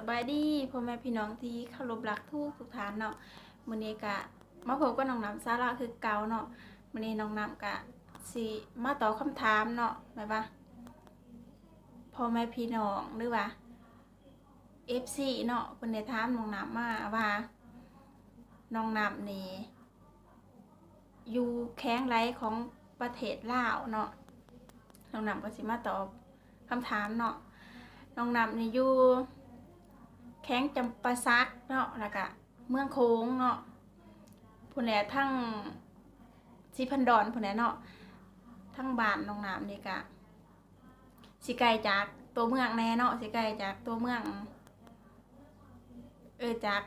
ສະບາຍດີພໍ່ແມ່ພີ່ນ້ອງທີ່ເຄົາລົບລັກທຸກໆທ່ານເນາະ. ມື້ນີ້ກະມາພົບກັບນ້ອງນ້ຳຊາວລາວຄືເກົ່າເນາະ. ມື້ນີ້ນ້ອງນ້ຳກະຊິມາຕອບຄຳຖາມເນາະ ແບບວ່າພໍ່ແມ່ພີ່ນ້ອງ ຫຼືວ່າ ເອັຟຊີ ເນາະ ເພິ່ນໄດ້ຖາມນ້ອງນ້ຳມາວ່າ ນ້ອງນ້ຳນີ້ຢູ່ແຂວງໃດຂອງປະເທດລາວເນາະ. ນ້ອງນ້ຳກໍຊິມາຕອບຄຳຖາມເນາະ. ນ້ອງນ້ຳນີ້ຢູ່ແຂວງຈຳປາສັກເນາະ ແລ້ວກະເມືອງໂຂງເນາະ ພຸ້ນແຫຼະ ທາງສີພັນດອນພຸ້ນແຫຼະເນາະ. ທາງບ້ານນ້ອງນ້ຳນີ້ກະ ຊິໄກຈາກຕົວເມືອງແດ່ເນາະ ຊິໄກຈາກຕົວເມືອງ ເອີ ຈາກ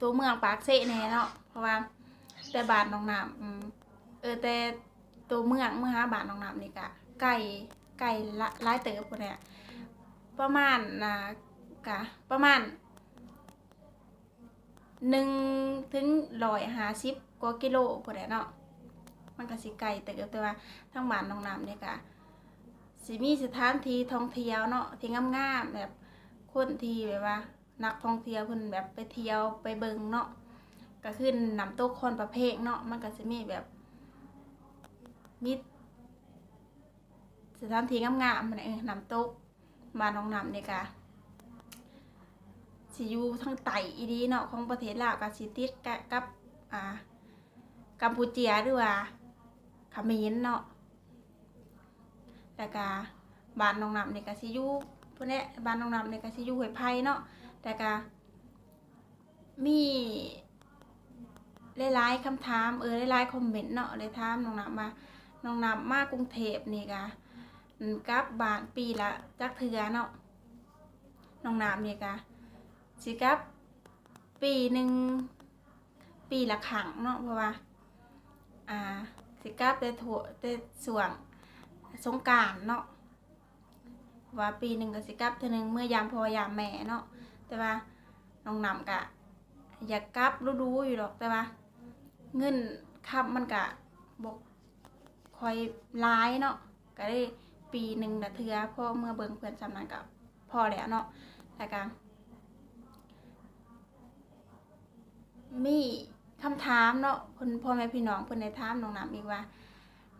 ຕົວເມືອງປາກເຊແດ່ເນາະ ເພາະວ່າແຕ່ບ້ານນ້ອງນ້ຳ ເອີ ແຕ່ຕົວເມືອງມາຫາບ້ານນ້ອງນ້ຳນີ້ກະໄກ ໄກຫຼາຍເຕີບພຸ້ນແຫຼະ ປະມານ ອ່າ ກະປະມານ ໜຶ່ງເຖິງຮ້ອຍຫ້າສິບກວ່າກິໂລພຸ້ນແຫຼະເນາະ. ມັນກະຊິໄກເຕີບ ແຕ່ວ່າທາງບ້ານນ້ອງນ້ຳນີ້ກະຊິມີສະຖານທີ່ທ່ອງທ່ຽວເນາະ ທີ່ງາມໆ ແບບຄົນທີ່ແບບວ່ານັກທ່ອງທ່ຽວເພິ່ນແບບໄປທ່ຽວໄປເບິ່ງເນາະ ກະຄືນ້ຳຕົກຄອນປະເພງເນາະ. ມັນກະຊິມີແບບ ມີ ສະຖານທີ່ງາມໆ ເອີ ນ້ຳຕົກ. ບ້ານນ້ອງນ້ຳນີ້ກະຊິຢູ່ທາງໃຕ້ອີ່ຫຼີເນາະ ຂອງປະເທດລາວ ກະຊິຕິດກະ ກັບ ອ່າ ກຳປູເຈຍ ຫຼືວ່າຂະເໝນເນາະ. ແລ້ວກະບ້ານນ້ອງນ້ຳນີ້ກະຊິຢູ່ພຸ້ນແຫຼະ ບ້ານນ້ອງນ້ຳນີ້ກະຊິຢູ່ຫ້ວຍໄຜ່ເນາະ. ແລ້ວກະ ມີຫຼາຍໆຄຳຖາມ ເອີ ຫຼາຍໆຄອມເມັນເນາະ ໄດ້ຖາມນ້ອງນ້ຳວ່າ ນ້ອງນ້ຳມາກຸງເທບນີ້ກະ ອາ ກັບບ້ານປີລະຈັກເທື່ອເນາະ. ນ້ອງນ້ຳນີ້ກະຊິກັບປີໜຶ່ງ ປີລະຄັ້ງເນາະ ເພາະວ່າ ອ່າ ຊິກັບແຕ່ທົ່ວ ແຕ່ຊ່ວງສົງການເນາະ. ວ່າປີໜຶ່ງກໍຊິກັບເທື່ອໜຶ່ງ ເມືອຢາມພໍ່ຢາມແມ່ເນາະ. ແຕ່ວ່ານ້ອງນ້ຳກະຢາກກັບດູໆຢູ່ດອກ ແຕ່ວ່າເງິນຄຳມັນກະບໍ່ຄ່ອຍຫຼາຍເນາະ ກະໄດ້ປີໜຶ່ງລະເທື່ອ ພໍເມືອເບິ່ງເພື່ອນສ່ຳນັ້ນກະພໍແລ້ວເນາະ. ແລ້ວກະ ມີຄຳຖາມເນາະ ເພິ່ນ ພໍ່ແມ່ພີ່ນ້ອງເພິ່ນໄດ້ຖາມນ້ອງນ້ຳອີກວ່າ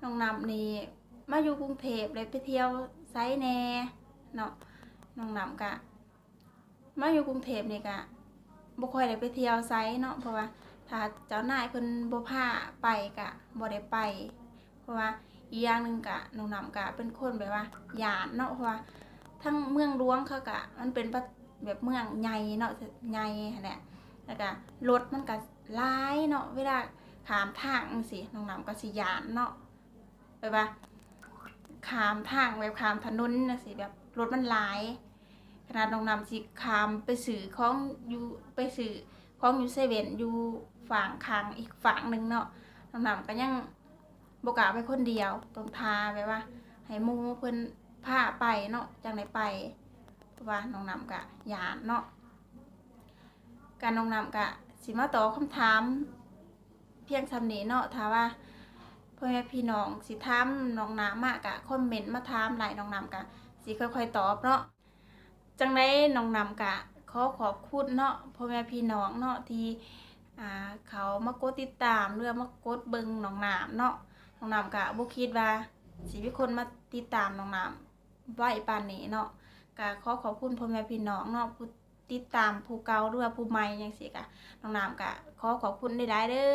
ນ້ອງນ້ຳນີ້ມາຢູ່ກຸງເທບໄດ້ໄປທ່ຽວໃສແດ່ເນາະ. ນ້ອງນ້ຳກະມາຢູ່ກຸງເທບນີ້ກະບໍ່ຄ່ອຍໄດ້ໄປທ່ຽວໃສເນາະ ເພາະວ່າຖ້າເຈົ້ານາຍເພິ່ນບໍ່ພາໄປກະບໍ່ໄດ້ໄປ. ເພາະວ່າອີກຢ່າງໜຶ່ງກະ ນ້ອງນ້ຳກະເປັນຄົນແບບວ່າຢ້ານເນາະ ເພາະວ່າທັງເມືອງຫຼວງເຂົາກະ ມັນເປັນປະ ແບບເມືອງໃຫຍ່ເນາະ ໃຫຍ່ຫັ້ນແຫຼະ ແລ້ວກະລົດມັນກະຫຼາຍເນາະ. ເວລາຂ້າມທາງຈັ່ງຊີ້ ນ້ອງນ້ຳກະຊິຢ້ານເນາະ ແບບວ່າຂ້າມທາງ ແບບຂ້າມຖະໜົນຈັ່ງຊີ້ ແບບລົດມັນຫຼາຍ. ຂະໜາດນ້ອງນ້ຳຊິຂ້າມໄປຊື້ຂອງຢູ່ ໄປຊື້ຂອງຢູ່ເຊເວັ່ນ ຢູ່ຟາກຂ້າງ ອີກຟາກໜຶ່ງເນາະ ນ້ອງນ້ຳກະຍັງ ບໍ່ກ້າໄປຄົນດຽວ ຕ້ອງຖ້າແບບວ່າໃຫ້ໝູ່ເພິ່ນພາໄປເນາະ ຈັ່ງໄດ້ໄປ ເພາະວ່ານ້ອງນ້ຳກະຢ້ານເນາະ. ກະນ້ອງນ້ຳກະຊິມາຕອບຄຳຖາມພຽງສ່ຳນີ້ເນາະ. ຖ້າວ່າພໍ່ແມ່ພີ່ນ້ອງຊິຖາມນ້ອງນ້ຳມາກະຄອມເມັນມາຖາມໄດ້ ນ້ອງນ້ຳກະຊິຄ່ອຍໆຕອບເນາະ. ຈັ່ງໃດນ້ອງນ້ຳກະຂໍຂອບຄຸນເນາະ ພໍ່ແມ່ພີ່ນ້ອງເນາະ ທີ່ ອ່າ ເຂົ້າມາກົດຕິດຕາມ ຫຼືວ່າມາກົດເບິ່ງນ້ອງນ້ຳເນາະ. ນ້ອງນ້ຳກະບໍ່ຄິດວ່າຊິມີຄົນມາຕິດຕາມນ້ອງນ້ຳໄວປານນີ້ເນາະ. ກະຂໍຂອບຄຸນພໍ່ແມ່ພີ່ນ້ອງເນາະ ຜູ້ຕິດຕາມຜູ້ເກົ່າ ຫຼືວ່າຜູ້ໃໝ່ຈັ່ງຊີ້ ກະນ້ອງນ້ຳກະຂໍຂອບຄຸນຫຼາຍໆເດີ.